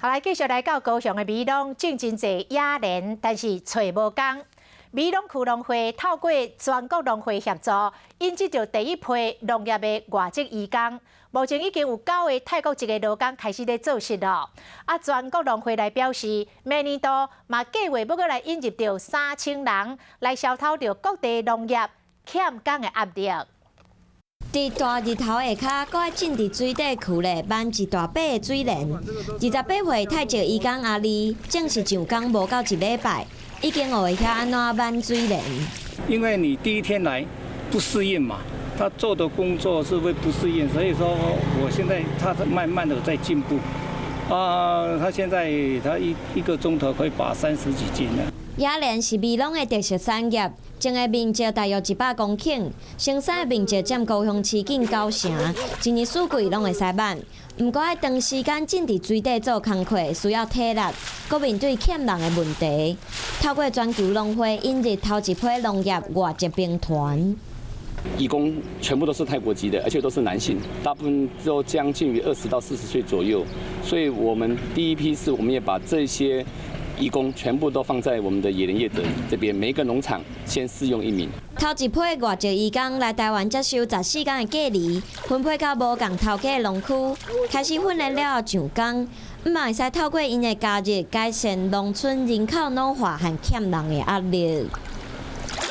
好，來繼續來到高雄的美濃種真濟野蓮，但是揣無工。美濃區農會透過全國農會協助，引進著第一批農業的外籍移工。目前已經有九个泰國籍的勞工開始咧做事囉。啊，全國農會來表示，明年度嘛計劃欲閣來引入著3000人來消除著各地農業欠工的壓力。佇大日頭下跤，閣愛浸佇水底渠咧，挽一大把的水蓮。28歲泰籍移工阿麗，正式上工無夠一禮拜，已經學會曉按怎挽水蓮。因為你第一天來不適應嘛，他做的工作是會不適應，所以說我現在他慢慢的在進步。啊，他現在他一個鐘頭可以拔30幾斤了。野蓮是美濃的特色產業，種的面積大約100公頃，生產的面積佔高雄市近九成，一年四季攏會使挽。毋過愛長時間浸佇水底做工課，需要體力，閣面對欠人的問題。透過全球農會引入頭一批農業外籍兵團。移工全部都是泰國籍的，而且都是男性，大部分都將近於20到40歲左右。所以我們第一批是，我們也把這些移工全部都放在我們的野蓮業者這邊，每一個農場先試用一名。頭一批外籍移工來台灣接受14天的隔離，分配到無仝頭家的農區，開始訓練了後上工，毋嘛會使透過𪜶的加入，改善農村人口老化和欠人的壓力。